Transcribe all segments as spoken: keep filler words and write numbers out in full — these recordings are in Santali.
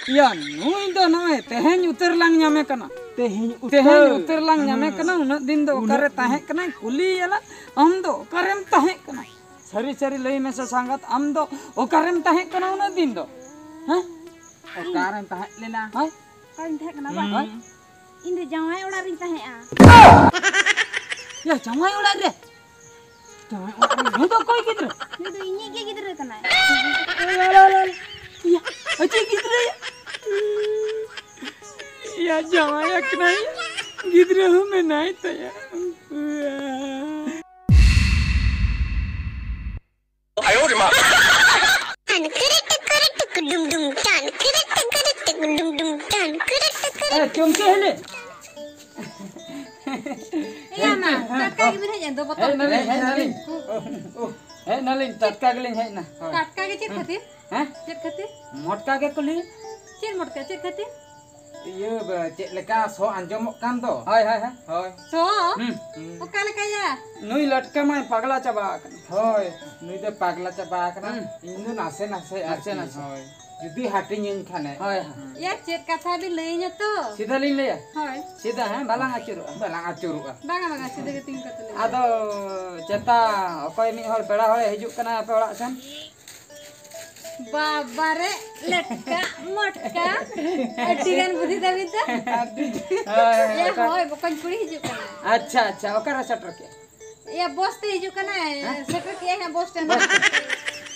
ᱭᱟ, ᱱᱩᱭ ᱫᱚ ᱱᱚᱜᱼᱚᱭ ᱛᱮᱦᱮᱧ ᱩᱛᱟᱹᱨ ᱞᱟᱝ ᱧᱟᱢᱮ ᱠᱟᱱᱟ᱾ ᱛᱮᱦᱮᱧ ᱩᱛᱟᱹᱨ᱾ ᱛᱮᱦᱮᱧ ᱩᱛᱟᱹᱨ ᱞᱟᱝ ᱧᱟᱢᱮ ᱠᱟᱱᱟ᱾ ᱩᱱᱟᱹᱜ ᱫᱤᱱ ᱫᱚ ᱚᱠᱟᱨᱮ ᱛᱟᱦᱮᱸ ᱠᱟᱱᱟᱭ? ᱠᱩᱞᱤᱭᱮᱭᱟᱞᱟᱝ, "ᱟᱢ ᱫᱚ ᱚᱠᱟᱨᱮᱢ ᱛᱟᱦᱮᱸ ᱠᱟᱱᱟ? ᱥᱟᱹᱨᱤ ᱥᱟᱹᱨᱤ ᱞᱟᱹᱭ ᱢᱮᱥᱮ ᱥᱟᱸᱜᱟᱛ, ᱟᱢ ᱫᱚ ᱚᱠᱟᱨᱮᱢ ᱛᱟᱦᱮᱸ ᱠᱟᱱᱟ ᱩᱱᱟᱹᱜ ᱫᱤᱱ ᱫᱚ?" ᱦᱮᱸ? ᱚᱠᱟᱨᱮᱢ ᱛᱟᱦᱮᱸ ᱞᱮᱱᱟ? ᱦᱳᱭ᱾ ᱚᱠᱟᱨᱮᱧ ᱛᱟᱦᱮᱸ ᱠᱟᱱᱟ ᱵᱟᱝ? ᱦᱳᱭ᱾ ᱤᱧ ᱫᱚ ᱡᱟᱶᱟᱭ ᱚᱲᱟᱜ ᱨᱤᱧ ᱛᱟᱦᱮᱸᱜᱼᱟ᱾ ᱭᱟ, ᱡᱟᱶᱟᱭ ᱚᱲᱟᱜ ᱨᱮ? ᱡᱟᱶᱟᱭ ᱚᱲᱟᱜ ᱨᱮ? ᱱᱩᱭ ᱫᱚ ᱚᱠᱚᱭ ᱜᱤᱫᱽᱨᱟᱹ? ᱱᱩᱭ ᱫᱚ ᱤᱧᱤᱡ ᱜᱮ ᱜᱤᱫᱽᱨᱟᱹ ᱠᱟᱱᱟᱭ᱾ ᱭᱟ, ᱟᱡᱤᱡ ᱜᱤᱫᱽᱨᱟᱹ ᱭᱟ? ᱭᱟ, ᱡᱟᱶᱟᱭ ᱟᱠᱟᱱᱟᱭ, ᱜᱤᱫᱽᱨᱟᱹ ᱦᱚᱸ ᱢᱮᱱᱟᱭ ᱛᱟᱭᱟ᱾ ᱴᱟᱱ ᱠᱤᱨᱤ ᱴᱤᱠᱤᱨᱤ ᱴᱤᱠᱤ ᱰᱩᱢ ᱰᱩᱢ, ᱴᱟᱱ ᱠᱤᱨᱤ ᱴᱤᱠᱤᱨᱤ ᱴᱤᱠᱤ ᱰᱩᱢ ᱰᱩᱢ, ᱴᱟᱱ ᱠᱤᱨᱤ ᱴᱤᱠᱤᱨᱤ᱾ ᱮ, ᱪᱚᱢᱠᱮ ᱦᱤᱞᱤ᱾ ᱮᱭᱟ ᱢᱟ, ᱴᱟᱴᱠᱟ ᱜᱮᱵᱤᱱ ᱦᱮᱡ ᱮᱱ ᱫᱚ, ᱵᱚᱛᱚᱨ ᱦᱮᱡ ᱱᱟᱞᱤᱧ, ᱦᱮᱡ ᱱᱟᱞᱤᱧ᱾ ᱦᱮᱡ ᱱᱟᱞᱤᱧ, ᱴᱟᱴᱠᱟ ᱜᱮᱞᱤᱧ ᱦᱮᱡ ᱮᱱᱟ᱾ ᱦᱳᱭ᱾ ᱴᱟᱴᱠᱟ ᱜᱮ ᱪᱮᱫ ᱠᱷᱟᱹᱛᱤᱨ? ᱦᱮᱸ? ᱪᱮᱫ ᱠᱷᱟᱹᱛᱤᱨ? ᱢᱚᱴᱠᱟ ᱜᱮ ᱠᱩᱞᱤ᱾ ᱪᱮᱫ ᱢᱚᱴᱠᱟ? ᱪᱮᱫ ᱠᱷᱟᱹᱛᱤᱨ? ᱤᱭᱟᱹ, ᱵᱮ-, ᱪᱮᱫ ᱞᱮᱠᱟ ᱥᱚ ᱟᱸᱡᱚᱢᱚᱜ ᱠᱟᱱ ᱫᱚ? ᱦᱳᱭ, ᱦᱳᱭ, ᱦᱳᱭ᱾ ᱦᱳᱭ᱾ ᱥᱚ? ᱦᱩᱸ᱾ ᱚᱠᱟ ᱞᱮᱠᱟᱭᱟ? ᱱᱩᱭ ᱞᱟᱴᱠᱟ ᱢᱟᱭ ᱯᱟᱜᱽᱞᱟ ᱪᱟᱵᱟ ᱟᱠᱟᱱᱟ᱾ ᱦᱳᱭ, ᱱᱩᱭ ᱫᱚ ᱯᱟᱜᱽᱞᱟ ᱪᱟᱵᱟ ᱟᱠᱟᱱᱟ᱾ ᱦᱩᱸ᱾ ᱤᱧ ᱫᱚ ᱱᱟᱥᱮ ᱱᱟᱥᱮ ᱱᱟᱥᱮ ᱟᱨᱠᱤ, ᱱᱟᱥᱮ᱾ ᱦᱳᱭ᱾ ᱡᱩᱫᱤ ᱦᱟᱹᱴᱤᱧᱟᱹᱧ ᱠᱷᱟᱱᱮ᱾ ᱦᱳᱭ, ᱦᱳᱭ᱾ ᱭᱟ, ᱪᱮᱫ ᱠᱟᱛᱷᱟ ᱵᱤᱱ ᱞᱟᱹᱭᱟᱹᱧᱟ ᱛᱚ? ᱥᱤᱫᱷᱟᱹ ᱞᱤᱧ ᱞᱟᱹᱭᱟ? ᱦᱳᱭ᱾ ᱥᱤᱫᱷᱟᱹ, ᱦᱮᱸ, ᱵᱟᱞᱟᱝ ᱟᱹᱪᱩᱨᱚᱜᱼᱟ᱾ ᱵᱟᱞᱟᱝ ᱟᱹᱪᱩᱨᱚᱜᱼᱟ᱾ ᱵᱟᱝᱟ, ᱵᱟᱝᱟ, ᱥᱤᱫᱷᱟᱹ ᱜᱮ ᱛᱤᱸᱜᱩ ᱠᱟᱛᱮ ᱞᱟᱹᱭ ᱵᱤᱱ᱾ ᱟᱫᱚ ᱪᱮᱛᱟ ᱚᱠᱚᱭ ᱢᱤᱫ ᱦᱚᱲ ᱯᱮᱲᱟ ᱦᱚᱲᱮ ᱦᱤᱡᱩᱜ ᱠᱟᱱᱟ ᱟᱯᱮ ᱚᱲᱟᱜ ᱥᱮᱱ? ᱵᱟᱵᱟᱨᱮ, ᱞᱮᱴᱠᱟ, ᱢᱚᱴᱠᱟ, ᱟᱹᱰᱤ ᱜᱟᱱ ᱵᱩᱫᱷᱤ ᱛᱟᱵᱤᱱ ᱛᱚ᱾ ᱦᱳᱭ, ᱦᱳᱭ, ᱮ, ᱚᱠᱟ- ᱦᱳᱭ, ᱵᱚᱠᱚᱧ ᱠᱩᱲᱤ ᱦᱤᱡᱩᱜ ᱠᱟᱱᱟ᱾ ᱟᱪᱪᱷᱟ, ᱟᱪᱪᱷᱟ, ᱚᱠᱟᱨᱮ ᱥᱮᱴᱮᱨ ᱠᱮᱫ? ᱮᱭᱟ, ᱵᱚᱥ ᱛᱮ ᱦᱤᱡᱩᱜ ᱠᱟᱱᱟᱭ, ᱦᱮᱸ? ᱥᱮᱴᱮᱨ ᱠᱮᱜᱼᱟᱭ ᱦᱟᱸᱜ ᱵᱚᱥ ᱥᱴᱮᱱᱰ ᱨᱮ᱾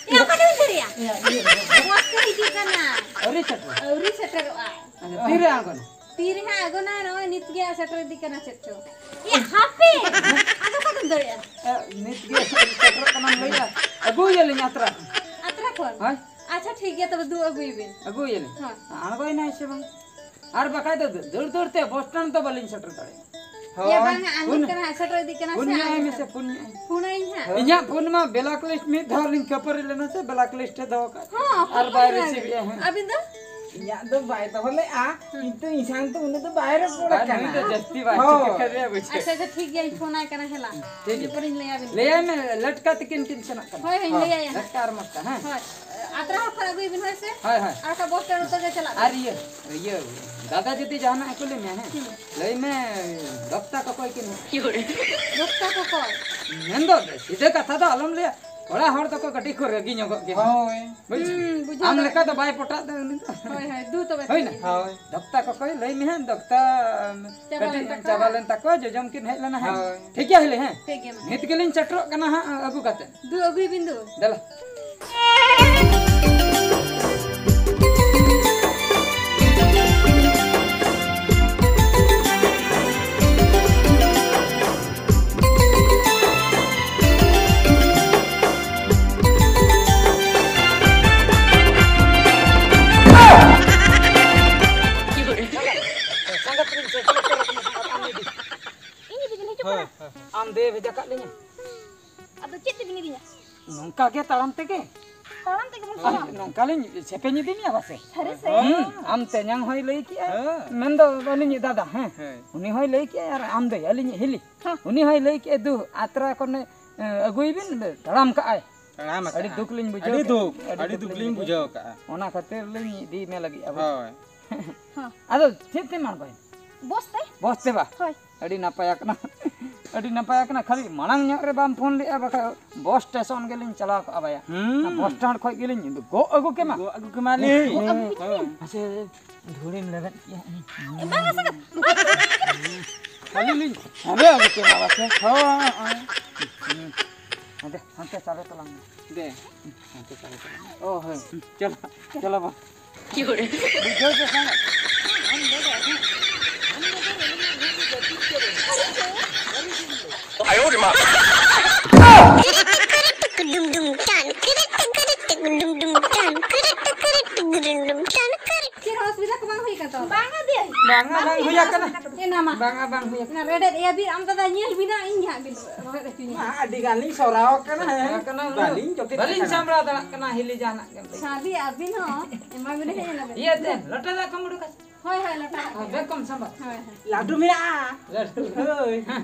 ᱮᱭᱟ, ᱚᱠᱟ ᱛᱮᱵᱤᱱ ᱫᱟᱹᱲᱮᱜᱼᱟ? ᱮᱭᱟ, ᱤᱭᱟᱹ, ᱵᱚᱥ ᱛᱮ ᱦᱤᱡᱩᱜ ᱠᱟᱱᱟ᱾ ᱟᱹᱣᱨᱤ ᱥᱮᱴᱮᱨᱚᱜᱼᱟ᱾ ᱟᱹᱣᱨᱤ ᱥᱮᱴᱮᱨᱚᱜᱼᱟ᱾ ᱟᱪᱪᱷᱟ, ᱛᱤᱨᱮ ᱟᱬᱜᱚᱱᱟ? ᱛᱤᱨᱮ ᱦᱟᱸᱜ ᱟᱬᱜᱚᱱᱟ, ᱱᱚᱜᱼᱚᱭ ᱱᱤᱛ ᱜᱮ ᱦᱟᱸᱜ ᱥᱮᱴᱮᱨ ᱤᱫᱤᱜ ᱠᱟᱱᱟ ᱪᱮᱫ ᱪᱚ᱾ ᱮᱭᱟ, ᱦᱟᱯᱮ! ᱟᱫᱚ ᱚᱠᱟ ᱛᱮᱢ ᱫᱟᱹᱲᱮᱜᱼᱟ? ᱮ, ᱱᱤᱛ ᱜᱮ ᱥᱮᱴᱮᱨᱚᱜ ᱠᱟᱱᱟᱢ ᱞᱟᱹᱭᱟ? ᱟᱹᱜᱩᱭᱟᱞᱤᱧ ᱟᱛᱨᱟ᱾ ᱟᱛᱨᱟ ᱠᱷᱚᱱ? ᱦᱳᱭ᱾ ᱟᱪᱪᱷᱟ, ᱴᱷᱤᱠ ᱜᱮᱭᱟ, ᱛᱚᱵᱮ ᱫᱩ ᱟᱹᱜᱩᱭ ᱵᱤᱱ᱾ ᱟᱹᱜᱩᱭᱟᱞᱤᱧ᱾ ᱦᱳᱭ᱾ ᱟᱬᱜᱚᱭᱮᱱᱟᱭ ᱥᱮ ᱵᱟᱝ? ᱟᱨ ᱵᱟᱠᱷᱟᱡ ᱫᱚ ᱫᱟᱹᱲ ᱫᱟᱹᱲ ᱛᱮ ᱵᱚᱥ ᱥᱴᱮᱱᱰ ᱫᱚ ᱵᱟᱹᱞᱤᱧ ᱥᱮᱴᱮᱨ ᱫᱟᱲᱮᱭᱟᱜᱼᱟ᱾ ᱦᱳᱭ᱾ ᱮᱭᱟ, ᱵᱟᱝᱟ, ᱟᱬᱜᱚᱱ ᱯᱩᱱ-, ᱠᱟᱱᱟ ᱦᱟᱸᱜ, ᱥᱮᱴᱮᱨ ᱤᱫᱤᱜ ᱠᱟᱱᱟ ᱥᱮ, ᱯᱩᱱᱭᱟᱹ ᱟᱭ ᱟᱬᱜᱚᱱ ᱢᱮᱥᱮ, ᱠᱟᱱᱟ᱾ ᱯᱩᱱᱭᱟᱹ ᱟᱭ᱾ ᱯᱷᱳᱱᱟᱹᱧ ᱦᱟᱸᱜ᱾ ᱦᱳᱭ᱾ ᱤᱧᱟᱹᱜ ᱯᱷᱳᱱ ᱢᱟ ᱵᱞᱮᱠ ᱞᱤᱥᱴ, ᱢᱤᱫ ᱫᱷᱟᱣ ᱞᱤᱧ ᱠᱷᱟᱹᱯᱟᱹᱨᱤ ᱞᱮᱱᱟ ᱥᱮ, ᱵᱞᱮᱠ ᱞᱤᱥᱴ ᱮ ᱫᱚᱦᱚ ᱠᱟᱜ᱾ ᱦᱚᱸ, ᱟᱨ ᱵᱟᱭ ᱠᱷᱟᱹᱯᱟᱹᱨᱤ ᱨᱤᱥᱤᱵᱷ ᱞᱮᱱᱟ᱾ ᱮᱜᱼᱟ ᱦᱟᱸᱜ᱾ ᱟᱹᱵᱤᱱ ᱫᱚ? ᱤᱧᱟᱹᱜ ᱫᱚ ᱵᱟᱭ ᱫᱚᱦᱚ ᱞᱮᱜᱼᱟ, ᱦᱩᱸ᱾ ᱠᱤᱱᱛᱩ ᱤᱧ ᱥᱟᱶ ᱫᱚ ᱩᱱᱤ ᱫᱚ ᱵᱟᱭ ᱨᱚᱯᱚᱲ ᱵᱟᱭ, ᱠᱟᱱᱟ᱾ ᱱᱩᱭ ᱫᱚ ᱡᱟᱹᱥᱛᱤ ᱵᱟᱭ ᱦᱳᱭ᱾ ᱴᱷᱤᱠᱟᱹ ᱠᱟᱫᱮᱭᱟ, ᱵᱩᱡᱷᱟᱹᱣ᱾ ᱟᱪᱪᱷᱟ, ᱟᱪᱪᱷᱟ, ᱴᱷᱤᱠ ᱜᱮᱭᱟ, ᱤᱧ ᱯᱷᱳᱱ ᱟᱭ ᱠᱟᱱᱟ, ᱦᱮᱞᱟ᱾ ᱴᱷᱤᱠ ᱤᱱᱟᱹ ᱜᱮᱭᱟ᱾ ᱯᱚᱨᱮᱧ ᱞᱟᱹᱭ ᱟᱵᱤᱱ ᱞᱟᱹᱭᱟᱭ ᱠᱟᱱᱟ᱾ ᱢᱮ, ᱞᱮᱴᱠᱟ ᱛᱤᱠᱤᱱ ᱠᱤᱱ ᱥᱮᱱᱚᱜ ᱠᱟᱱᱟ᱾ ᱦᱳᱭ, ᱦᱳᱭ, ᱦᱳᱭ᱾ ᱞᱟᱹᱭᱟᱭᱟ ᱦᱟᱸᱜ᱾ ᱞᱮᱴᱠᱟ ᱟᱨ ᱢᱚᱴᱠᱟ, ᱦᱮᱸ? ᱦᱳᱭ᱾ ᱟᱛᱨᱟ ᱦᱚᱸ ᱠᱷᱚᱱ ᱟᱹᱜᱩᱭ ᱵᱤᱱ, ᱦᱳᱭ ᱥᱮ? ᱦᱳᱭ, ᱦᱳᱭ᱾ ᱟᱨ ᱚᱠᱟ ᱵᱚᱥ ᱥᱴᱮᱱᱰ ᱩᱛᱟᱹᱨ ᱜᱮ ᱪᱟᱞᱟᱜ ᱟᱨ ᱵᱤᱱ᱾ ᱤᱭᱟᱹ, ᱤᱭᱟᱹ, ᱫᱟᱫᱟ ᱡᱩᱫᱤ ᱡᱟᱦᱟᱱᱟᱜ ᱮ ᱠᱩᱞᱤ ᱢᱮᱭᱟ, ᱦᱮᱸ? ᱦᱩᱸ᱾ ᱞᱟᱹᱭ ᱢᱮ, ᱫᱚᱠᱛᱟ ᱠᱚᱠᱚᱭ ᱠᱤᱱ᱾ ᱫᱚᱠᱛᱟ ᱠᱚᱠᱚᱭ? ᱢᱮᱱᱫᱚ, ᱥᱤᱫᱷᱟᱹ ᱠᱟᱛᱷᱟ ᱫᱚ ᱟᱞᱚᱢ ᱞᱟᱹᱭᱟ᱾ ᱚᱲᱟᱜ ᱦᱚᱲ ᱫᱚᱠᱚ ᱠᱟᱹᱴᱤᱡ ᱠᱚ ᱨᱟᱹᱜᱤ ᱧᱚᱜᱚᱜ ᱜᱮᱭᱟ᱾ ᱦᱳᱭ᱾ ᱵᱩᱡᱽ? ᱦᱩᱸ, ᱵᱩᱡᱷᱟᱹᱣ ᱟᱢ ᱫᱟᱲᱮᱭᱟᱜ ᱞᱮᱠᱟ ᱫᱚ ᱠᱟᱱᱟ᱾ ᱵᱟᱭ ᱯᱚᱴᱟᱜ ᱫᱚ ᱩᱱᱤ ᱫᱚ᱾ ᱦᱳᱭ, ᱦᱳᱭ, ᱫᱩ ᱛᱚᱵᱮ ᱦᱳᱭ ᱛᱤᱱ ᱱᱟ? ᱫᱤᱱ? ᱦᱳᱭ᱾ ᱫᱚᱠᱛᱟ ᱠᱚᱠᱚᱭ ᱞᱟᱹᱭ ᱢᱮ ᱦᱟᱸᱜ, ᱫᱚᱠᱛᱟ ᱪᱟᱵᱟ ᱠᱟᱹᱴᱤᱡ ᱞᱮᱱ ᱛᱟᱠᱚᱣᱟ᱾ ᱪᱟᱵᱟ ᱞᱮᱱ ᱛᱟᱠᱚᱣᱟ, ᱡᱚᱡᱚᱢ ᱠᱤᱱ ᱦᱮᱡ ᱞᱮᱱᱟ ᱦᱟᱸᱜ᱾ ᱦᱳᱭ᱾ ᱴᱷᱤᱠ ᱜᱮᱭᱟ, ᱦᱤᱞᱤ, ᱦᱮᱸ? ᱴᱷᱤᱠ ᱜᱮᱭᱟ, ᱢᱟ᱾ ᱱᱤᱛ ᱜᱮᱞᱤᱧ ᱥᱮᱴᱮᱨᱚᱜ ᱠᱟᱱᱟ ᱦᱟᱸᱜ, ᱟᱹᱜᱩ ᱠᱟᱛᱮ᱾ ᱫᱩ ᱟᱹᱜᱩᱭ ᱵᱤᱱ ᱫᱩ᱾ ᱫᱮᱞᱟ᱾ ᱥᱟᱸᱜᱟᱛ ᱨᱤᱧ ᱥᱮᱴᱮᱨ ᱩᱛᱟᱹᱨ ᱟᱠᱟᱱᱟ, ᱟᱨ ᱟᱢ ᱤᱫᱤ᱾ ᱤᱧ ᱤᱫᱤ ᱵᱤᱱ ᱦᱤᱡᱩᱜ ᱦᱳᱭ, ᱠᱟᱱᱟ? ᱦᱳᱭ᱾ ᱟᱢ ᱫᱮ ᱵᱷᱮᱡᱟ ᱠᱟᱜ ᱞᱤᱧᱟ᱾ ᱟᱫᱚ ᱪᱮᱫ ᱛᱮᱵᱤᱱ ᱤᱫᱤᱧᱟ? ᱱᱚᱝᱠᱟ ᱜᱮ ᱛᱟᱲᱟᱢ ᱛᱮᱜᱮ᱾ ᱛᱟᱲᱟᱢ ᱛᱮᱜᱮ ᱵᱚᱱ ᱟᱨ ᱪᱟᱞᱟᱜᱼᱟ᱾ ᱱᱚᱝᱠᱟ ᱞᱤᱧ ᱥᱮᱯᱮᱧ ᱤᱫᱤ ᱢᱮᱭᱟ ᱵᱟᱥᱮ᱾ ᱥᱟᱹᱨᱤ ᱥᱮ? ᱦᱩᱸ, ᱟᱢ ᱛᱮᱧᱟᱝ ᱦᱚᱸᱭ ᱞᱟᱹᱭ ᱠᱮᱜᱼᱟ᱾ ᱦᱮᱸ᱾ ᱢᱮᱱᱫᱚ ᱟᱹᱞᱤᱧᱤᱡ ᱫᱟᱫᱟ, ᱦᱮᱸ᱾ ᱦᱮᱸ᱾ ᱩᱱᱤ ᱦᱚᱸᱭ ᱞᱟᱹᱭ ᱠᱮᱜᱼᱟ ᱟᱨ ᱟᱢ ᱫᱚ ᱟᱹᱞᱤᱧᱤᱡ ᱦᱤᱞᱤ᱾ ᱦᱮᱸ᱾ ᱩᱱᱤ ᱦᱚᱸᱭ ᱞᱟᱹᱭ ᱠᱮᱜᱼᱟ, "ᱫᱩ, ᱟᱛᱨᱟ ᱠᱷᱚᱱᱮ, ᱮ, ᱟᱹᱜᱩᱭ ᱵᱤᱱ, ᱛᱟᱲᱟᱢ ᱠᱟᱜᱼᱟᱭ᱾" ᱛᱟᱲᱟᱢ ᱟᱹᱰᱤ ᱟᱠᱟᱜᱼᱟ᱾ ᱫᱩᱠ ᱞᱤᱧ ᱵᱩᱡᱷᱟᱹᱣ ᱟᱹᱰᱤ ᱠᱮᱜᱼᱟ᱾ ᱫᱩᱠ, ᱟᱹᱰᱤ ᱟᱹᱰᱤ ᱫᱩᱠ ᱫᱩᱠ ᱞᱤᱧ ᱞᱤᱧ ᱵᱩᱡᱷᱟᱹᱣ᱾ ᱵᱩᱡᱷᱟᱹᱣ ᱠᱟᱜᱼᱟ᱾ ᱚᱱᱟ ᱠᱷᱟᱹᱛᱤᱨ ᱞᱤᱧ ᱤᱫᱤ ᱢᱮ ᱞᱟᱹᱜᱤᱫ ᱟᱵᱚ᱾ ᱦᱳᱭ᱾ ᱦᱮᱸ᱾ ᱟᱫᱚ ᱪᱮᱫ ᱛᱮᱢ ᱟᱬᱜᱚᱭᱟ? ᱵᱚᱥ ᱛᱮ᱾ ᱵᱚᱥ ᱛᱮ ᱵᱟ? ᱦᱳᱭ᱾ ᱟᱹᱰᱤ ᱱᱟᱯᱟᱭ ᱟᱠᱟᱱᱟ᱾ ᱟᱹᱰᱤ ᱱᱟᱯᱟᱭ ᱟᱠᱟᱱᱟ᱾ ᱠᱷᱟᱹᱞᱤ ᱢᱟᱲᱟᱝ ᱧᱚᱜ ᱨᱮ ᱵᱟᱢ ᱯᱷᱳᱱ ᱞᱮᱜᱼᱟ, ᱵᱟᱠᱷᱟᱡ ᱵᱚᱥ ᱥᱴᱮᱥᱚᱱ ᱜᱮᱞᱤᱧ ᱪᱟᱞᱟᱣ ᱠᱚᱜᱼᱟ ᱵᱟᱭᱟ᱾ ᱦᱩᱸ᱾ ᱚᱱᱟ ᱵᱚᱥ ᱥᱴᱮᱱᱰ ᱠᱷᱚᱡ ᱜᱮᱞᱤᱧ ᱜᱚᱜ ᱟᱹᱜᱩ ᱠᱮᱢᱟ᱾ ᱜᱚᱜ ᱟᱹᱜᱩ ᱠᱮᱢᱟᱞᱤᱧ᱾ ᱜᱚᱜ ᱟᱹᱜᱩ ᱠᱮᱢᱟ᱾ ᱦᱳᱭ᱾ ᱢᱟᱥᱮ ᱫᱷᱩᱲᱤᱢ ᱞᱮᱵᱮᱫ ᱠᱮᱜᱼᱟ᱾ ᱵᱟᱝᱟ ᱥᱮ᱾ ᱠᱷᱟᱹᱞᱤ ᱞᱤᱧ ᱦᱟᱸᱰᱮ ᱟᱹᱜᱩ ᱠᱮᱢᱟ ᱵᱟᱥᱮ᱾ ᱦᱳᱭ, ᱦᱳᱭ᱾ ᱦᱟᱱᱛᱮ, ᱦᱟᱱᱛᱮ ᱪᱟᱞᱟᱜ ᱛᱟᱞᱟᱝ ᱢᱮ᱾ ᱫᱮ᱾ ᱦᱟᱱᱛᱮ ᱪᱟᱞᱟᱜ ᱛᱟᱞᱟᱝ ᱢᱮ᱾ ᱳ, ᱦᱳᱭ᱾ ᱪᱚᱞᱚ, ᱪᱚᱞᱚ ᱵᱟ᱾ ᱵᱩᱡᱷᱟᱹᱣ ᱯᱮ ᱥᱟᱸᱜᱮ᱾ ᱪᱮᱫ ᱦᱚᱸ ᱚᱥᱩᱵᱤᱫᱷᱟ ᱠᱚ ᱵᱟᱝ ᱦᱩᱭ ᱟᱠᱟᱱ ᱛᱟᱢᱟ? ᱵᱟᱝᱟ ᱫᱤ᱾ ᱵᱟᱝᱟ, ᱵᱟᱝ ᱦᱩᱭ ᱟᱠᱟᱱᱟ᱾ ᱮ, ᱱᱟ ᱢᱟ᱾ ᱵᱟᱝᱟ, ᱵᱟᱝ ᱦᱩᱭ ᱟᱠᱟᱱᱟ᱾ ᱚᱱᱟ ᱨᱮᱰᱮᱫ ᱮᱭᱟ ᱵᱤᱱ, ᱟᱢ ᱫᱟᱫᱟ ᱧᱮᱞ ᱵᱤᱱᱟ, ᱤᱧ ᱦᱟᱸᱜ ᱵᱤᱱ ᱨᱚᱦᱮᱫ ᱦᱚᱪᱚᱧᱟ᱾ ᱢᱟ, ᱟᱹᱰᱤ ᱜᱟᱱ ᱞᱤᱧ ᱥᱚᱨᱟᱣ ᱟᱠᱟᱱᱟ, ᱦᱮᱸ᱾ ᱥᱚᱨᱟᱣ ᱟᱠᱟᱱᱟ, ᱵᱟᱹᱞᱤᱧ ᱡᱚᱴᱮᱫ ᱵᱟᱹᱞᱤᱧ ᱟᱠᱟᱱᱟ᱾ ᱥᱟᱢᱵᱲᱟᱣ ᱫᱟᱲᱮᱭᱟᱜ ᱠᱟᱱᱟ, ᱦᱤᱞᱤ ᱡᱟᱦᱟᱱᱟᱜ ᱜᱮ᱾ ᱥᱟᱵᱤ, ᱟᱹᱵᱤᱱ ᱦᱚᱸ ᱮᱢᱟ ᱵᱤᱱ ᱦᱮᱡ ᱮᱱᱟ ᱵᱤᱱ᱾ ᱤᱭᱟᱹ ᱛᱮ, ᱞᱚᱴᱟ ᱫᱟᱜ ᱠᱷᱚᱱ ᱩᱰᱩᱠᱟ᱾ ᱦᱳᱭ, ᱦᱳᱭ, ᱞᱚᱴᱟ ᱫᱟᱜ᱾ ᱦᱮᱸ, ᱵᱮᱜᱽ ᱠᱚᱢ ᱥᱟᱢᱵᱟᱣ᱾ ᱦᱳᱭ, ᱦᱳᱭ᱾ ᱞᱟᱹᱰᱩ ᱢᱮᱱᱟᱜᱼᱟ᱾ ᱞᱟᱹᱰᱩ᱾ ᱦᱳᱭ᱾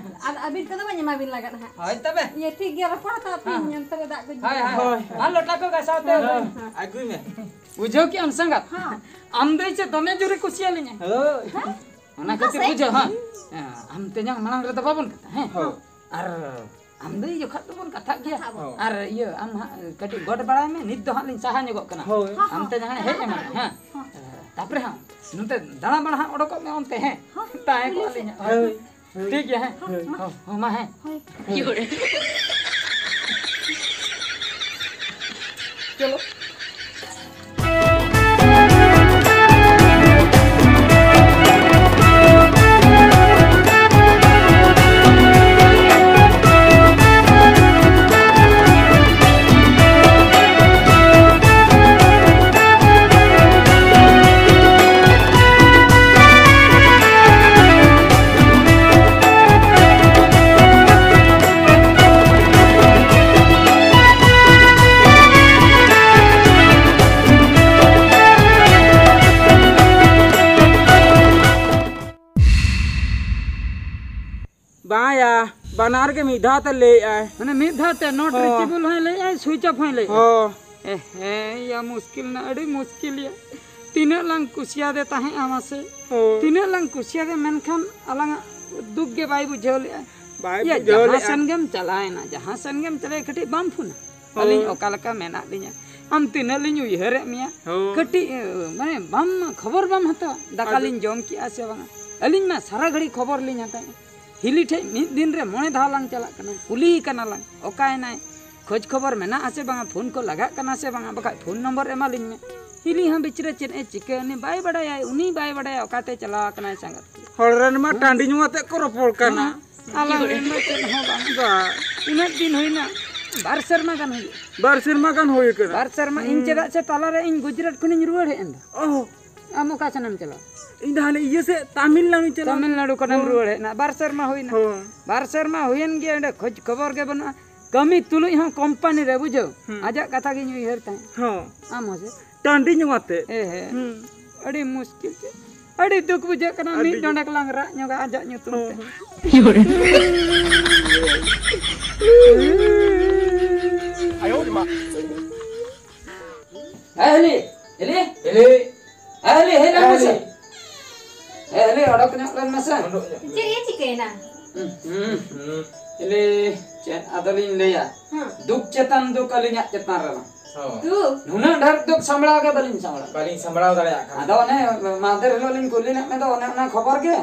ᱟᱨ ᱟᱹᱵᱤᱱ ᱠᱚᱫᱚ ᱵᱟᱹᱧ ᱮᱢᱟ ᱵᱤᱱ ᱞᱟᱜᱟᱫ ᱦᱟᱸᱜ᱾ ᱦᱳᱭ, ᱛᱚᱵᱮ᱾ ᱤᱭᱟᱹ, ᱴᱷᱤᱠ ᱜᱮᱭᱟ, ᱨᱚᱯᱚᱲ ᱦᱟᱛᱟᱣ ᱯᱮ, ᱦᱮᱸ᱾ ᱚᱱᱛᱮ ᱨᱮ ᱫᱟᱜ ᱠᱚ ᱦᱳᱭ, ᱦᱳᱭ, ᱧᱩ᱾ ᱦᱳᱭ᱾ ᱟᱨ ᱞᱚᱴᱟ ᱠᱚ ᱜᱷᱟᱥᱟᱣ ᱛᱮ᱾ ᱦᱳᱭ, ᱦᱳᱭ᱾ ᱟᱹᱜᱩᱭ ᱢᱮ᱾ ᱵᱩᱡᱷᱟᱹᱣ ᱠᱮᱜ ᱟᱢ ᱥᱟᱸᱜᱟᱛ? ᱦᱮᱸ᱾ ᱟᱢ ᱫᱚ ᱪᱮᱫ ᱫᱚᱢᱮ ᱡᱳᱨᱮ ᱠᱩᱥᱤᱭᱟᱹᱞᱤᱧᱟ? ᱦᱳᱭ᱾ ᱦᱮᱸ? ᱚᱱᱟ ᱠᱷᱟᱹᱛᱤᱨ ᱚᱠᱟ ᱥᱮᱫ? ᱵᱩᱡᱷᱟᱹᱣ, ᱦᱮᱸ᱾ ᱦᱮᱸ, ᱟᱢ ᱛᱮᱧᱟᱝ ᱢᱟᱲᱟᱝ ᱨᱮᱫᱚ ᱵᱟᱵᱚᱱ ᱠᱟᱛᱷᱟ, ᱦᱮᱸ? ᱦᱳᱭ᱾ ᱟᱨ ᱟᱢ ᱫᱚ ᱤᱧ ᱡᱚᱠᱷᱚᱱ ᱫᱚᱵᱚᱱ ᱠᱟᱛᱷᱟᱜ ᱜᱮᱭᱟ᱾ ᱠᱟᱛᱷᱟᱜ ᱟᱵᱚᱱ᱾ ᱟᱨ ᱤᱭᱟᱹ, ᱟᱢ ᱦᱟᱸᱜ ᱠᱟᱹᱴᱤᱡ ᱜᱚᱰ ᱵᱟᱲᱟᱭ ᱢᱮ, ᱱᱤᱛ ᱫᱚ ᱦᱟᱸᱜ ᱞᱤᱧ ᱥᱟᱦᱟ ᱧᱚᱜᱚᱜ ᱠᱟᱱᱟ᱾ ᱦᱳᱭ᱾ ᱦᱚᱸ, ᱟᱢ ᱦᱚᱸ᱾ ᱛᱮᱧᱟᱝ ᱦᱮᱡ ᱮᱢᱟᱱ, ᱦᱮᱸ᱾ ᱦᱚᱸ᱾ ᱛᱟᱯᱚᱨᱮ ᱦᱟᱸᱜ ᱱᱚᱛᱮ ᱫᱟᱬᱟ ᱵᱟᱲᱟ ᱦᱟᱸᱜ ᱚᱰᱚᱠᱚᱜ ᱢᱮ ᱚᱱᱛᱮ, ᱦᱮᱸ? ᱦᱚᱸ, ᱛᱟᱦᱮᱸ ᱠᱚᱜᱼᱟ ᱠᱩᱞᱦᱤ ᱞᱤᱧ ᱥᱮᱫ᱾ ᱦᱟᱸᱜ᱾ ᱦᱳᱭ᱾ ᱦᱳᱭ᱾ ᱴᱷᱤᱠ ᱜᱮᱭᱟ, ᱦᱮᱸ? ᱦᱳᱭ, ᱢᱟ᱾ ᱦᱚᱸ, ᱦᱚᱸ, ᱢᱟ, ᱦᱮᱸ᱾ ᱦᱳᱭ᱾ ᱪᱚᱞᱚ᱾ ᱵᱟᱝᱭᱟ, ᱵᱟᱱᱟᱨ ᱜᱮ ᱢᱤᱫ ᱫᱷᱟᱣ ᱛᱮ ᱞᱟᱹᱭᱮᱫᱼᱟᱭ᱾ ᱢᱟᱱᱮ ᱢᱤᱫ ᱫᱷᱟᱣ ᱛᱮ not ᱦᱚᱸ᱾ Reachable ᱦᱚᱸᱭ ᱞᱟᱹᱭᱮᱫᱼᱟᱭ, switch off ᱦᱚᱸᱭ ᱞᱟᱹᱭᱮᱫᱼᱟᱭ᱾ ᱦᱚᱸ᱾ ᱮ ᱦᱮᱸ, ᱭᱟ ᱢᱩᱥᱠᱤᱞ ᱱᱟ, ᱟᱹᱰᱤ ᱢᱩᱥᱠᱤᱞ ᱭᱟ᱾ ᱛᱤᱱᱟᱹᱜ ᱞᱟᱝ ᱠᱩᱥᱤᱭᱟᱫᱮ ᱛᱟᱦᱮᱸᱫᱼᱟ ᱢᱟᱥᱮ᱾ ᱦᱚᱸ᱾ ᱛᱤᱱᱟᱹᱜ ᱞᱟᱝ ᱠᱩᱥᱤᱭᱟᱫᱮ, ᱢᱮᱱᱠᱷᱟᱱ ᱟᱞᱟᱝᱟᱜ ᱫᱩᱠ ᱜᱮ ᱵᱟᱭ ᱵᱩᱡᱷᱟᱹᱣ ᱞᱮᱫᱼᱟ᱾ ᱵᱟᱭ ᱭᱟ, ᱵᱩᱡᱷᱟᱹᱣ ᱡᱟᱦᱟᱸ ᱞᱮᱫᱼᱟ᱾ ᱥᱮᱱ ᱜᱮᱢ ᱪᱟᱞᱟᱣᱮᱱᱟ, ᱡᱟᱦᱟᱸ ᱥᱮᱱ ᱜᱮᱢ ᱪᱟᱞᱟᱣᱮᱱᱟ, ᱠᱟᱹᱴᱤᱡ ᱵᱟᱢ ᱯᱷᱳᱱᱟ? ᱦᱚᱸ᱾ ᱟᱹᱞᱤᱧ ᱚᱠᱟ ᱞᱮᱠᱟ ᱢᱮᱱᱟᱜ ᱞᱤᱧᱟ, ᱟᱢ ᱛᱤᱱᱟᱹᱜ ᱞᱤᱧ ᱩᱭᱦᱟᱹᱨᱮᱫ ᱢᱮᱭᱟ, ᱦᱚᱸ᱾ ᱠᱟᱹᱴᱤᱡ, ᱮ, ᱢᱟᱱᱮ ᱵᱟᱢ ᱠᱷᱚᱵᱚᱨ ᱵᱟᱢ ᱦᱟᱛᱟᱣᱟ, ᱫᱟᱠᱟ ᱟᱫᱚ ᱞᱤᱧ ᱡᱚᱢ ᱠᱮᱜᱼᱟ ᱥᱮ ᱵᱟᱝᱟ? ᱟᱹᱞᱤᱧ ᱢᱟ ᱥᱟᱨᱟ ᱜᱷᱟᱹᱲᱤᱡ ᱠᱷᱚᱵᱚᱨ ᱞᱤᱧ ᱦᱟᱛᱟᱣᱟ᱾ ᱦᱤᱞᱤ ᱴᱷᱮᱡ ᱢᱤᱫ ᱫᱤᱱ ᱨᱮ ᱢᱚᱬᱮ ᱫᱷᱟᱣ ᱞᱟᱝ ᱪᱟᱞᱟᱜ ᱠᱟᱱᱟ, ᱠᱩᱞᱤᱭᱮ ᱠᱟᱱᱟ ᱞᱟᱝ, ᱚᱠᱟᱭᱮᱱᱟᱭ? ᱠᱷᱳᱡᱽ ᱠᱷᱚᱵᱚᱨ ᱢᱮᱱᱟᱜ ᱟᱥᱮ ᱵᱟᱝᱟ? ᱯᱷᱳᱱ ᱠᱚ ᱞᱟᱜᱟᱜ ᱠᱟᱱᱟ ᱥᱮ ᱵᱟᱝᱟ? ᱵᱟᱠᱷᱟᱡ ᱯᱷᱳᱱ ᱱᱚᱢᱵᱚᱨ ᱮᱢᱟᱞᱤᱧ ᱢᱮ᱾ ᱦᱤᱞᱤ ᱦᱚᱸ ᱵᱤᱪᱨᱮ ᱪᱮᱫ ᱮ ᱪᱤᱠᱟᱹ, ᱩᱱᱤ ᱵᱟᱭ ᱵᱟᱰᱟᱭᱟ, ᱩᱱᱤ ᱵᱟᱭ ᱵᱟᱰᱟᱭᱟ ᱚᱠᱟᱛᱮ ᱪᱟᱞᱟᱣ ᱟᱠᱟᱱᱟᱭ ᱥᱟᱸᱜᱟᱛ᱾ ᱦᱚᱲ ᱨᱮᱱ ᱢᱟ ᱦᱮᱸ? ᱴᱟᱺᱰᱤ ᱧᱩ ᱟᱛᱮᱫ ᱠᱚ ᱨᱚᱯᱚᱲ ᱠᱟᱱᱟ᱾ ᱦᱮᱸ? ᱟᱞᱟᱝ ᱨᱮᱱ ᱢᱟ ᱪᱮᱫ ᱦᱚᱸ ᱵᱟᱝ᱾ ᱵᱟ᱾ ᱩᱱᱟᱹᱜ ᱫᱤᱱ ᱦᱩᱭᱱᱟ, ᱵᱟᱨ ᱥᱮᱨᱢᱟ ᱜᱟᱱ ᱦᱩᱭᱩᱜ᱾ ᱵᱟᱨ ᱥᱮᱨᱢᱟ ᱜᱟᱱ ᱦᱩᱭ ᱟᱠᱟᱱᱟ᱾ ᱵᱟᱨ ᱥᱮᱨᱢᱟ, ᱤᱧ ᱦᱩᱸ᱾ ᱪᱮᱫᱟᱜ ᱥᱮ ᱛᱟᱞᱟᱨᱮ ᱤᱧ ᱜᱩᱡᱽᱨᱟᱴ ᱠᱷᱚᱱᱤᱧ ᱨᱩᱣᱟᱹᱲ ᱦᱮᱡ ᱮᱱ ᱫᱚ᱾ ᱚ᱾ ᱟᱢ ᱚᱠᱟ ᱥᱮᱱᱮᱢ ᱪᱟᱞᱟᱣ? ᱤᱧ ᱫᱚ ᱦᱟᱱᱮ ᱤᱭᱟᱹ ᱥᱮᱫ, ᱛᱟᱢᱤᱞᱱᱟᱲᱩᱧ ᱪᱟᱞᱟᱣ᱾ ᱛᱟᱢᱤᱞᱱᱟᱲᱩ ᱠᱷᱚᱱᱮᱢ ᱦᱚᱸ᱾ ᱨᱩᱣᱟᱹᱲ ᱦᱮᱡ ᱮᱱᱟ, ᱵᱟᱨ ᱥᱮᱨᱢᱟ ᱦᱩᱭᱱᱟ᱾ ᱦᱚᱸ᱾ ᱵᱟᱨ ᱥᱮᱨᱢᱟ ᱦᱩᱭᱮᱱ ᱜᱮᱭᱟ, ᱚᱸᱰᱮ ᱠᱷᱳᱡᱽ ᱠᱷᱚᱵᱚᱨ ᱜᱮ ᱵᱟᱹᱱᱩᱜᱼᱟ᱾ ᱠᱟᱹᱢᱤ ᱛᱩᱞᱩᱡ ᱦᱚᱸ ᱠᱳᱢᱯᱟᱱᱤ ᱨᱮ, ᱵᱩᱡᱷᱟᱹᱣ? ᱦᱩᱸ᱾ ᱟᱡᱟᱜ ᱠᱟᱛᱷᱟ ᱜᱤᱧ ᱩᱭᱦᱟᱹᱨ ᱛᱟᱦᱮᱸᱫ᱾ ᱦᱚᱸ᱾ ᱟᱢ ᱦᱚᱸ ᱥᱮ? ᱴᱟᱺᱰᱤ ᱧᱩ ᱟᱛᱮ᱾ ᱦᱮᱸ, ᱦᱮᱸ᱾ ᱦᱩᱸ᱾ ᱟᱹᱰᱤ ᱢᱩᱥᱠᱤᱞ ᱛᱮ᱾ ᱟᱹᱰᱤ ᱫᱩᱠ ᱵᱩᱡᱷᱟᱹᱜ ᱠᱟᱱᱟ, ᱢᱤᱫ ᱰᱚᱸᱰᱮᱠ ᱞᱟᱝ ᱨᱟᱜ ᱧᱚᱜᱟ ᱟᱡᱟᱜ ᱧᱩᱛᱩᱢ ᱛᱮ᱾ ᱦᱮᱸ, ᱦᱤᱞᱤ, ᱦᱤᱞᱤ᱾ ᱦᱤᱞᱤ᱾ ᱦᱮᱸ, ᱦᱤᱞᱤ, ᱦᱮᱡ ᱞᱮᱱ ᱢᱮᱥᱮ᱾ ᱦᱤᱞᱤ᱾ ᱦᱮᱸ, ᱦᱤᱞᱤ, ᱚᱰᱚᱠ ᱧᱚᱜ ᱞᱮᱱ ᱢᱮᱥᱮ᱾ ᱩᱰᱩᱠ ᱧᱚᱜ᱾ ᱪᱮᱫ ᱮ ᱪᱤᱠᱟᱹᱭᱮᱱᱟ? ᱦᱩᱸ, ᱦᱩᱸ᱾ ᱦᱩᱸ᱾ ᱦᱤᱞᱤ, ᱪᱮᱫ ᱟᱫᱚᱞᱤᱧ ᱞᱟᱹᱭᱟ? ᱦᱮᱸ᱾ ᱫᱩᱠ ᱪᱮᱛᱟᱱ ᱫᱩᱠ ᱟᱹᱞᱤᱧᱟᱜ ᱪᱮᱛᱟᱱ ᱨᱮᱢᱟ᱾ ᱦᱚᱸ᱾ ᱫᱩᱠ? ᱱᱩᱱᱟᱹᱜ ᱰᱷᱮᱨ ᱫᱩᱠ ᱥᱟᱢᱵᱲᱟᱣ ᱜᱮ ᱵᱟᱹᱞᱤᱧ ᱥᱟᱢᱵᱲᱟᱣ᱾ ᱵᱟᱹᱞᱤᱧ ᱥᱟᱢᱵᱲᱟᱣ ᱫᱟᱲᱮᱭᱟᱜ ᱠᱟᱱᱟ᱾ ᱟᱫᱚ ᱚᱱᱮ ᱢᱟᱦᱫᱮᱨ ᱦᱤᱞᱳᱜ ᱞᱤᱧ ᱠᱩᱞᱤ ᱞᱮᱫ ᱢᱮ ᱫᱚ, ᱚᱱᱮ ᱚᱱᱟ ᱠᱷᱚᱵᱚᱨ ᱜᱮ᱾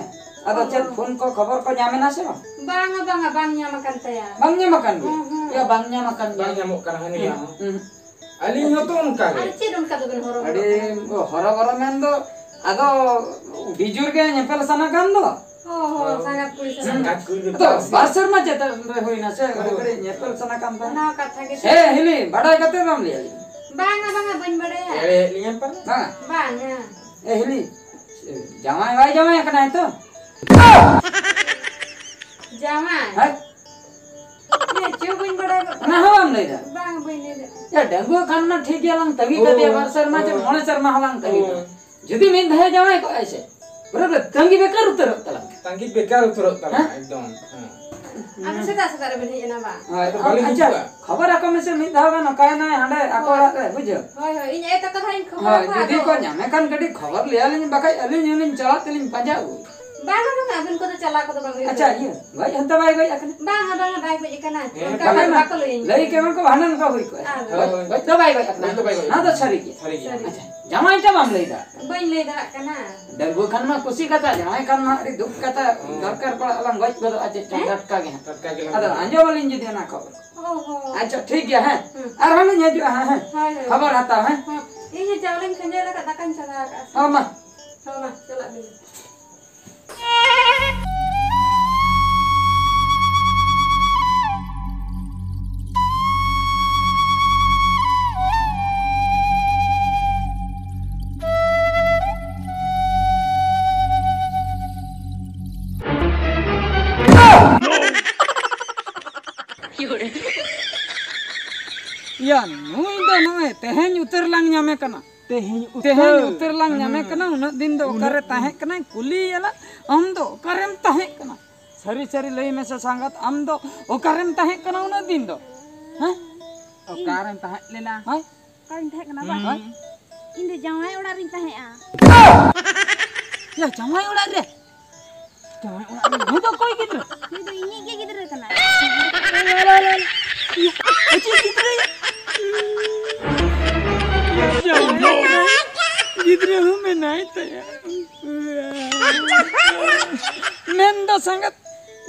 ᱟᱫᱚ ᱚ᱾ ᱪᱮᱫ ᱯᱷᱳᱱ ᱠᱚ ᱠᱷᱚᱵᱚᱨ ᱠᱚ ᱧᱟᱢ ᱮᱱᱟ ᱥᱮ ᱵᱟᱝ? ᱵᱟᱝᱟ, ᱵᱟᱝᱟ, ᱵᱟᱝ ᱧᱟᱢ ᱟᱠᱟᱱ ᱛᱟᱭᱟ᱾ ᱵᱟᱝ ᱧᱟᱢ ᱟᱠᱟᱱ ᱜᱮᱭᱟ? ᱦᱩᱸ, ᱦᱩᱸ᱾ ᱭᱟ, ᱵᱟᱝ ᱧᱟᱢ ᱟᱠᱟᱱ ᱜᱮᱭᱟ᱾ ᱵᱟᱝ ᱧᱟᱢᱚᱜ ᱠᱟᱱᱟ ᱦᱟᱹᱱᱤᱭᱟᱜ ᱦᱚᱸ᱾ ᱦᱩᱸ᱾ ᱟᱹᱞᱤᱧ ᱦᱚᱸᱛᱚ ᱚᱱᱠᱟ ᱜᱮ᱾ ᱟᱨ ᱪᱮᱫ ᱚᱱᱠᱟ ᱫᱚᱵᱮᱱ ᱦᱚᱨᱚᱵᱚᱨᱚᱜ ᱟᱹᱰᱤ ᱠᱟᱱᱟ? ᱦᱚᱨᱚᱵᱚᱨᱚ ᱢᱮᱱ ᱫᱚ, ᱟᱫᱚ ᱟᱹᱰᱤ ᱡᱳᱨ ᱜᱮ ᱧᱮᱯᱮᱞ ᱥᱟᱱᱟ ᱠᱟᱱ ᱫᱚ᱾ ᱦᱚᱸ, ᱦᱚᱸ, ᱦᱩᱸ᱾ ᱥᱟᱸᱜᱟᱛ ᱠᱩᱲᱤ ᱥᱟᱞᱟᱜ᱾ ᱥᱟᱸᱜᱟᱛ ᱠᱩᱲᱤ ᱟᱫᱚ ᱜᱤᱫᱽᱨᱟᱹ᱾ ᱵᱟᱨ ᱥᱮᱨᱢᱟ ᱪᱮᱛᱟᱱ ᱨᱮ ᱦᱩᱭᱱᱟ ᱥᱮ, ᱠᱟᱹᱴᱤᱡ ᱦᱳᱭ᱾ ᱠᱟᱹᱴᱤᱡ ᱧᱮᱯᱮᱞ ᱥᱟᱱᱟ ᱠᱟᱱ ᱛᱟᱦᱮᱸᱫ᱾ ᱚᱱᱟ ᱠᱟᱛᱷᱟ ᱜᱮ᱾ ᱦᱮᱸ, ᱦᱤᱞᱤ, ᱵᱟᱰᱟᱭ ᱠᱟᱛᱮ ᱵᱟᱢ ᱞᱟᱹᱭ ᱟᱹᱞᱤᱧ? ᱵᱟᱝᱟ, ᱵᱟᱝᱟ, ᱵᱟᱹᱧ ᱵᱟᱰᱟᱭᱟ᱾ ᱮᱲᱮᱭᱮᱫ ᱞᱤᱧᱟᱢ ᱯᱟᱞᱮ? ᱵᱟᱝᱟ᱾ ᱵᱟᱝᱟ᱾ ᱮ, ᱦᱤᱞᱤ, ᱡᱟᱶᱟᱭ ᱵᱟᱭ ᱡᱟᱶᱟᱭ ᱟᱠᱟᱱᱟᱭ ᱛᱚ? ᱡᱟᱶᱟᱭ? ᱦᱮᱸ? ᱪᱮᱫ ᱪᱚ ᱵᱟᱹᱧ ᱵᱟᱰᱟᱭ ᱜᱚᱫ ᱚᱱᱟ ᱦᱚᱸ ᱵᱟᱢ ᱞᱟᱹᱭ ᱫᱟ? ᱵᱟᱝ, ᱵᱟᱹᱧ ᱞᱟᱹᱭ ᱫᱟ᱾ ᱭᱟ, ᱰᱟᱺᱜᱩᱣᱟᱹ ᱠᱷᱟᱱ ᱢᱟ ᱴᱷᱤᱠ ᱜᱮᱭᱟ, ᱞᱟᱝ ᱛᱟᱹᱜᱤ ᱦᱳᱭ, ᱠᱟᱫᱮᱭᱟ ᱵᱟᱨ ᱥᱮᱨᱢᱟ ᱪᱮᱫ ᱦᱳᱭ᱾ ᱢᱚᱬᱮ ᱥᱮᱨᱢᱟ ᱦᱚᱸ ᱞᱟᱝ ᱛᱟᱹᱜᱤ ᱦᱳᱭ᱾ ᱠᱟᱫᱟ᱾ ᱡᱩᱫᱤ ᱢᱤᱫ ᱫᱷᱟᱣ ᱡᱟᱶᱟᱭ ᱠᱚᱜᱼᱟᱭ ᱥᱮ, ᱯᱩᱨᱟᱹ ᱛᱟᱺᱜᱤ ᱵᱮᱠᱟᱨ ᱩᱛᱟᱹᱨᱚᱜ ᱛᱟᱞᱟᱝ᱾ ᱛᱟᱺᱜᱤ ᱵᱮᱠᱟᱨ ᱩᱛᱟᱹᱨᱚᱜ ᱛᱟᱞᱟᱝ, ᱦᱮᱸ? ᱮᱠᱫᱚᱢ, ᱦᱮᱸ᱾ ᱟᱫᱚ ᱥᱮᱛᱟᱜ ᱥᱮᱛᱟᱜ ᱨᱮᱵᱮᱱ ᱦᱮᱡ ᱮᱱᱟ ᱵᱟᱝ? ᱦᱳᱭ, ᱟᱫᱚ ᱵᱟᱹᱞᱤᱧ ᱟᱪᱪᱷᱟ, ᱦᱤᱡᱩᱜᱼᱟ᱾ ᱠᱷᱚᱵᱚᱨ ᱟᱠᱚ ᱢᱮᱥᱮ ᱢᱤᱫ ᱫᱷᱟᱣ ᱜᱟᱱ ᱚᱠᱟᱭᱮᱱᱟᱭ ᱦᱟᱸᱰᱮ ᱟᱠᱚ ᱦᱳᱭ᱾ ᱚᱲᱟᱜ ᱨᱮ, ᱵᱩᱡᱷᱟᱹᱣ? ᱦᱳᱭ, ᱦᱳᱭ, ᱤᱧ ᱟᱭᱳ ᱛᱟᱠᱚ ᱫᱚ ᱦᱟᱸᱜ ᱤᱧ ᱠᱷᱚᱵᱚᱨ ᱦᱳᱭ, ᱟᱠᱚᱣᱟ ᱡᱩᱫᱤ ᱟᱫᱚ᱾ ᱠᱚ ᱧᱟᱢᱮ ᱠᱷᱟᱱ ᱠᱟᱹᱴᱤᱡ ᱠᱷᱚᱵᱚᱨ ᱞᱟᱹᱭ ᱟᱹᱞᱤᱧ, ᱵᱟᱠᱷᱟᱡ ᱟᱹᱞᱤᱧ ᱦᱚᱸᱞᱤᱧ ᱪᱟᱞᱟᱜ ᱛᱮᱞᱤᱧ ᱯᱟᱸᱡᱟ ᱟᱹᱜᱩᱭᱟ᱾ ᱵᱟᱝᱟ, ᱵᱟᱝᱟ, ᱟᱹᱵᱤᱱ ᱠᱚᱫᱚ ᱪᱟᱞᱟᱣ ᱠᱚᱫᱚ ᱵᱟᱝ ᱦᱩᱭᱩᱜ ᱟᱪᱪᱷᱟ, ᱛᱟᱵᱤᱱᱟ᱾ ᱤᱭᱟᱹ, ᱜᱚᱡ ᱦᱚᱸᱛᱚ ᱵᱟᱭ ᱜᱚᱡ ᱟᱠᱟᱱᱟ? ᱵᱟᱝᱟ, ᱵᱟᱝᱟ, ᱵᱟᱭ ᱜᱚᱡ ᱟᱠᱟᱱᱟ᱾ ᱦᱮᱸ, ᱚᱱᱠᱟ ᱵᱟᱠᱷᱟᱡ ᱫᱚ ᱢᱟ ᱵᱟᱠᱚ ᱞᱟᱹᱭᱟᱹᱧᱟ᱾ ᱞᱟᱹᱭ ᱠᱮ ᱵᱟᱝ ᱠᱚ ᱵᱷᱟᱸᱰᱟᱱ ᱠᱚ ᱦᱩᱭ ᱠᱚᱜᱼᱟ᱾ ᱟᱨ ᱜᱚᱡ, ᱜᱚᱡ ᱫᱚ ᱵᱟᱭ ᱜᱚᱡ ᱟᱠᱟᱱᱟ᱾ ᱜᱚᱡ ᱫᱚ ᱵᱟᱭ ᱜᱚᱡ ᱚᱱᱟ ᱫᱚ ᱟᱠᱟᱱᱟ᱾ ᱥᱟᱹᱨᱤ ᱜᱮ᱾ ᱥᱟᱹᱨᱤ ᱜᱮ᱾ ᱥᱟᱹᱨᱤ᱾ ᱟᱪᱪᱷᱟ, ᱡᱟᱶᱟᱭ ᱴᱟ ᱵᱟᱢ ᱞᱟᱹᱭ ᱫᱟ? ᱵᱟᱹᱧ ᱞᱟᱹᱭ ᱫᱟᱲᱮᱭᱟᱜ ᱠᱟᱱᱟ᱾ ᱰᱟᱺᱜᱩᱣᱟᱹ ᱠᱷᱟᱱ ᱢᱟ ᱠᱩᱥᱤ ᱠᱟᱛᱷᱟ, ᱡᱟᱶᱟᱭ ᱠᱷᱟᱱ ᱢᱟ ᱟᱹᱰᱤ ᱫᱩᱠ ᱠᱟᱛᱷᱟ, ᱦᱩᱸ᱾ ᱫᱚᱨᱠᱟᱨ ᱯᱟᱲᱟᱜ ᱟᱞᱟᱝ ᱜᱚᱡ ᱜᱚᱫᱚᱜᱼᱟ ᱪᱮᱫ ᱪᱚᱝ ᱦᱮᱸ? ᱴᱟᱴᱠᱟ ᱜᱮ ᱦᱟᱸᱜ᱾ ᱴᱟᱴᱠᱟ ᱜᱮ ᱞᱟᱝ ᱟᱫᱚ ᱜᱚᱡᱚᱜᱼᱟ᱾ ᱟᱸᱡᱚᱢ ᱟᱹᱞᱤᱧ ᱡᱩᱫᱤ ᱚᱱᱟ ᱠᱷᱚᱵᱚᱨ᱾ ᱚ ᱦᱚᱸ᱾ ᱟᱪᱪᱷᱟ, ᱴᱷᱤᱠ ᱜᱮᱭᱟ, ᱦᱮᱸ᱾ ᱦᱩᱸ᱾ ᱟᱨᱦᱚᱸ ᱞᱤᱧ ᱦᱤᱡᱩᱜᱼᱟ, ᱦᱮᱸ, ᱦᱮᱸ᱾ ᱦᱳᱭ, ᱦᱳᱭ᱾ ᱠᱷᱚᱵᱚᱨ ᱦᱟᱛᱟᱣ, ᱦᱮᱸ᱾ ᱦᱚᱸ᱾ ᱤᱧ ᱦᱚᱸ ᱪᱟᱣᱞᱮᱧ ᱠᱷᱟᱸᱡᱚᱭ ᱞᱮᱠᱷᱟᱡ ᱫᱟᱠᱟᱧ ᱪᱚᱸᱫᱟ ᱟᱠᱟᱫᱼᱟ ᱥᱮ᱾ ᱦᱚᱸ, ᱢᱟ᱾ ᱦᱚᱸ, ᱢᱟ, ᱪᱟᱞᱟᱜ ᱵᱤᱱ᱾ ᱭᱟ, ᱱᱩᱭ ᱫᱚ ᱱᱚᱜᱼᱚᱭ ᱛᱮᱦᱮᱧ ᱩᱛᱟᱹᱨ ᱞᱟᱝ ᱧᱟᱢᱮ ᱠᱟᱱᱟ᱾ ᱛᱮᱦᱮᱧ ᱩᱛᱟᱹᱨ᱾ ᱛᱮᱦᱮᱧ ᱩᱛᱟᱹᱨ ᱞᱟᱝ ᱧᱟᱢᱮ ᱠᱟᱱᱟ, ᱩᱱᱟᱹᱜ ᱫᱤᱱ ᱫᱚ ᱚᱠᱟᱨᱮ ᱛᱟᱦᱮᱸ ᱠᱟᱱᱟᱭ? ᱠᱩᱞᱤᱭᱮᱭᱟᱞᱟᱝ, ᱟᱢ ᱫᱚ ᱚᱠᱟᱨᱮᱢ ᱛᱟᱦᱮᱸ ᱠᱟᱱᱟ? ᱥᱟᱹᱨᱤ ᱥᱟᱹᱨᱤ ᱞᱟᱹᱭ ᱢᱮᱥᱮ ᱥᱟᱸᱜᱟᱛ, ᱟᱢ ᱫᱚ ᱚᱠᱟᱨᱮᱢ ᱛᱟᱦᱮᱸ ᱠᱟᱱᱟ ᱩᱱᱟᱹᱜ ᱫᱤᱱ ᱫᱚ? ᱦᱮᱸ? ᱚᱠᱟᱨᱮᱢ ᱛᱟᱦᱮᱸ ᱞᱮᱱᱟ? ᱦᱮᱸ? ᱚᱠᱟᱨᱮᱧ ᱛᱟᱦᱮᱸ ᱠᱟᱱᱟ ᱵᱟᱝ? ᱦᱩᱸ᱾ ᱤᱧ ᱫᱚ ᱡᱟᱶᱟᱭ ᱚᱲᱟᱜ ᱨᱤᱧ ᱛᱟᱦᱮᱸᱜᱼᱟ᱾ ᱭᱟ, ᱡᱟᱶᱟᱭ ᱚᱲᱟᱜ ᱨᱮ? ᱡᱟᱶᱟᱭ ᱚᱲᱟᱜ ᱨᱮ? ᱱᱩᱭ ᱫᱚ ᱚᱠᱚᱭ ᱜᱤᱫᱽᱨᱟᱹ? ᱱᱩᱭ ᱫᱚ ᱤᱧᱤᱡ ᱜᱮ ᱜᱤᱫᱽᱨᱟᱹ ᱠᱟᱱᱟᱭ᱾ ᱟᱞᱮ, ᱟᱞᱮ, ᱟᱞᱮ᱾ ᱭᱟ, ᱪᱮᱫ ᱜᱤᱫᱽᱨᱟᱹ ᱭᱟ? ᱭᱟ, ᱡᱟᱶᱟᱭ ᱚᱲᱟᱜ ᱨᱮ ᱜᱤᱫᱽᱨᱟᱹ ᱦᱚᱸ ᱢᱮᱱᱟᱭ ᱛᱟᱭᱟ᱾ ᱢᱮᱱ ᱫᱚ ᱥᱟᱸᱜᱟᱛ,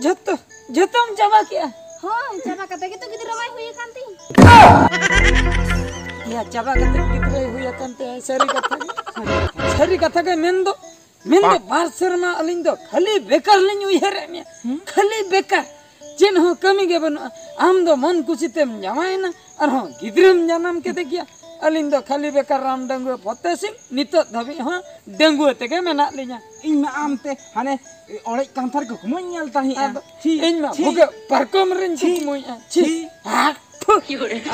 ᱡᱷᱚᱛᱚ, ᱡᱷᱚᱛᱚᱢ ᱪᱟᱵᱟ ᱠᱮᱜᱼᱟ? ᱦᱳᱭ, ᱪᱟᱵᱟ ᱠᱟᱛᱮ ᱜᱮᱛᱚ ᱜᱤᱫᱽᱨᱟᱹ ᱢᱟᱭ ᱦᱩᱭ ᱟᱠᱟᱱ ᱛᱤᱧ᱾ ᱭᱟ, ᱪᱟᱵᱟ ᱠᱟᱛᱮ ᱜᱤᱫᱽᱨᱟᱹᱭ ᱦᱩᱭ ᱟᱠᱟᱱ ᱛᱟᱭᱟ, ᱥᱟᱹᱨᱤ ᱠᱟᱛᱷᱟ ᱜᱮ᱾ ᱥᱟᱹᱨᱤ ᱠᱟᱛᱷᱟ ᱜᱮ ᱢᱮᱱ ᱫᱚ, ᱢᱮᱱ ᱫᱚ ᱵᱟᱦ᱾ ᱵᱟᱨ ᱥᱮᱨᱢᱟ ᱟᱹᱞᱤᱧ ᱫᱚ ᱠᱷᱟᱹᱞᱤ ᱵᱮᱠᱟᱨ ᱞᱤᱧ ᱩᱭᱦᱟᱹᱨᱮᱫ ᱢᱮᱭᱟ᱾ ᱦᱩᱸ? ᱠᱷᱟᱹᱞᱤ ᱵᱮᱠᱟᱨ᱾ ᱪᱮᱫ ᱦᱚᱸ ᱠᱟᱹᱢᱤ ᱜᱮ ᱵᱟᱹᱱᱩᱜᱼᱟ᱾ ᱟᱢ ᱫᱚ ᱢᱚᱱ ᱠᱩᱥᱤ ᱛᱮᱢ ᱡᱟᱶᱟᱭᱮᱱᱟ, ᱟᱨᱦᱚᱸ ᱜᱤᱫᱽᱨᱟᱹᱢ ᱡᱟᱱᱟᱢ ᱠᱮᱫᱮ ᱜᱮᱭᱟ᱾ ᱟᱹᱞᱤᱧ ᱫᱚ ᱠᱷᱟᱹᱞᱤ ᱵᱮᱠᱟᱨ ᱨᱟᱢ ᱰᱟᱺᱜᱩᱣᱟᱹ ᱯᱷᱚᱛᱮ ᱥᱤᱝ, ᱱᱤᱛᱚᱜ ᱫᱷᱟᱹᱵᱤᱡ ᱦᱚᱸ ᱰᱟᱺᱜᱩᱣᱟᱹ ᱛᱮᱜᱮ ᱢᱮᱱᱟᱜ ᱞᱤᱧᱟ᱾ ᱤᱧ ᱢᱟ ᱟᱢ ᱛᱮ ᱦᱟᱱᱮ ᱚᱲᱮᱡ ᱠᱟᱱᱛᱷᱟ ᱨᱮ ᱠᱩᱠᱢᱩᱧ ᱧᱮᱞ ᱛᱟᱦᱮᱸᱜᱼᱟ᱾ ᱟᱫᱚ ᱪᱷᱤ, ᱤᱧ ᱢᱟ ᱪᱷᱤ, ᱵᱷᱩᱜᱟᱹᱜ ᱯᱟᱨᱠᱚᱢ ᱨᱤᱧ ᱪᱷᱤ, ᱠᱩᱠᱢᱩᱭᱮᱫᱼᱟ᱾ ᱪᱷᱤ᱾ ᱪᱷᱤ᱾ ᱦᱟᱴ! ᱯᱷᱩ!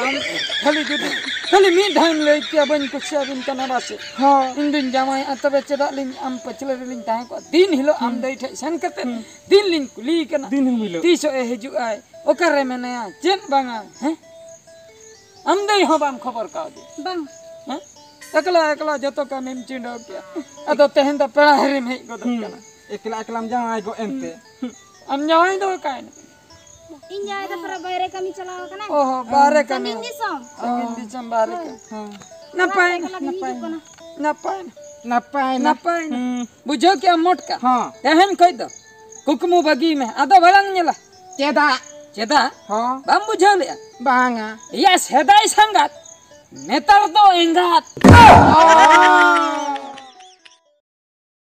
ᱟᱢ ᱠᱷᱟᱹᱞᱤ ᱡᱩᱫᱤ, ᱠᱷᱟᱹᱞᱤ ᱢᱤᱫ ᱫᱷᱟᱣ ᱮᱢ ᱞᱟᱹᱭ ᱠᱮᱭᱟ, ᱵᱟᱹᱧ ᱠᱩᱥᱤᱭᱟᱵᱤᱱ ᱠᱟᱱᱟ ᱵᱟᱥᱮ᱾ ᱦᱚᱸ᱾ ᱤᱧ ᱫᱩᱧ ᱡᱟᱶᱟᱭᱚᱜᱼᱟ, ᱛᱚᱵᱮ ᱪᱮᱫᱟᱜ ᱞᱤᱧ ᱟᱢ ᱯᱟᱹᱪᱷᱞᱟᱹ ᱨᱮᱞᱤᱧ ᱛᱟᱦᱮᱸ ᱠᱚᱜᱼᱟ? ᱫᱤᱱ ᱦᱤᱞᱳᱜ ᱟᱢ ᱦᱩᱸ᱾ ᱫᱟᱹᱭ ᱴᱷᱮᱡ ᱥᱮᱱ ᱠᱟᱛᱮ ᱦᱩᱸ᱾ ᱫᱤᱱ ᱞᱤᱧ ᱠᱩᱞᱤᱭᱮ ᱠᱟᱱᱟ᱾ ᱫᱤᱱ ᱦᱚᱸ ᱦᱤᱞᱳᱜ᱾ ᱛᱤᱥᱚᱜ ᱮ ᱦᱤᱡᱩᱜ ᱟᱭ? ᱚᱠᱟᱨᱮ ᱢᱮᱱᱟᱭᱟ? ᱪᱮᱫ ᱵᱟᱝᱟ? ᱦᱮᱸ? ᱟᱢ ᱫᱟᱹᱭ ᱦᱚᱸ ᱵᱟᱢ ᱠᱷᱚᱵᱚᱨ ᱠᱟᱣᱫᱮᱭᱟ? ᱵᱟᱝ᱾ ᱦᱮᱸ? ᱮᱠᱞᱟ ᱮᱠᱞᱟ ᱡᱚᱛᱚ ᱠᱟᱹᱢᱤᱢ ᱪᱤᱸᱰᱟᱹᱣ ᱠᱮᱜᱼᱟ᱾ ᱟᱫᱚ ᱛᱮᱦᱮᱧ ᱫᱚ ᱯᱮᱲᱟ ᱦᱤᱨᱤᱢ ᱦᱮᱡ ᱜᱚᱫᱚᱜ ᱦᱩᱸ᱾ ᱠᱟᱱᱟ᱾ ᱮᱠᱞᱟ ᱮᱠᱞᱟᱢ ᱡᱟᱶᱟᱭ ᱜᱚᱫ ᱮᱱᱛᱮ᱾ ᱦᱩᱸ᱾ ᱟᱢ ᱡᱟᱶᱟᱭ ᱫᱚ ᱚᱠᱟᱭᱮᱱᱟ? ᱤᱧ ᱡᱟᱶᱟᱭ ᱫᱚ ᱯᱩᱨᱟᱹ ᱵᱟᱭᱨᱮ ᱠᱟᱹᱢᱤ ᱪᱟᱞᱟᱣ ᱟᱠᱟᱱᱟᱭ᱾ ᱚ ᱦᱚᱸ, ᱵᱟᱦᱨᱮ ᱠᱟᱹᱢᱤ᱾ ᱥᱟᱺᱜᱤᱧ ᱫᱤᱥᱚᱢ᱾ ᱥᱟᱺᱜᱤᱧ ᱫᱤᱥᱚᱢ ᱵᱟᱦᱨᱮ ᱦᱳᱭ᱾ ᱠᱟᱹᱢᱤ᱾ ᱦᱮᱸ᱾ ᱱᱟᱯᱟᱭ ᱱᱟᱯᱟᱭ ᱱᱟ, ᱱᱟᱯᱟᱭ ᱱᱟᱯᱟᱭ ᱱᱟ᱾ ᱱᱟᱯᱟᱭ ᱱᱟ᱾ ᱱᱟᱯᱟᱭ ᱱᱟ᱾ ᱦᱩᱸ᱾ ᱵᱩᱡᱷᱟᱹᱣ ᱠᱮᱜᱼᱟᱢ ᱢᱚᱴᱠᱟ? ᱦᱚᱸ᱾ ᱛᱮᱦᱮᱧ ᱠᱷᱚᱡ ᱫᱚ ᱠᱩᱠᱢᱩ ᱵᱟᱹᱜᱤ ᱢᱮ, ᱟᱫᱚ ᱵᱟᱞᱟᱝ ᱧᱮᱞᱟ᱾ ᱪᱮᱫᱟᱜ? ᱪᱮᱫᱟᱜ? ᱦᱚᱸ᱾ ᱵᱟᱢ ᱵᱩᱡᱷᱟᱹᱣ ᱞᱮᱜᱼᱟ? ᱵᱟᱝᱟ᱾ ᱮᱭᱟ, ᱥᱮᱫᱟᱭ ᱥᱟᱸᱜᱟᱛ, ᱱᱮᱛᱟᱨ ᱫᱚ ᱮᱸᱜᱟᱛ᱾ ᱚ᱾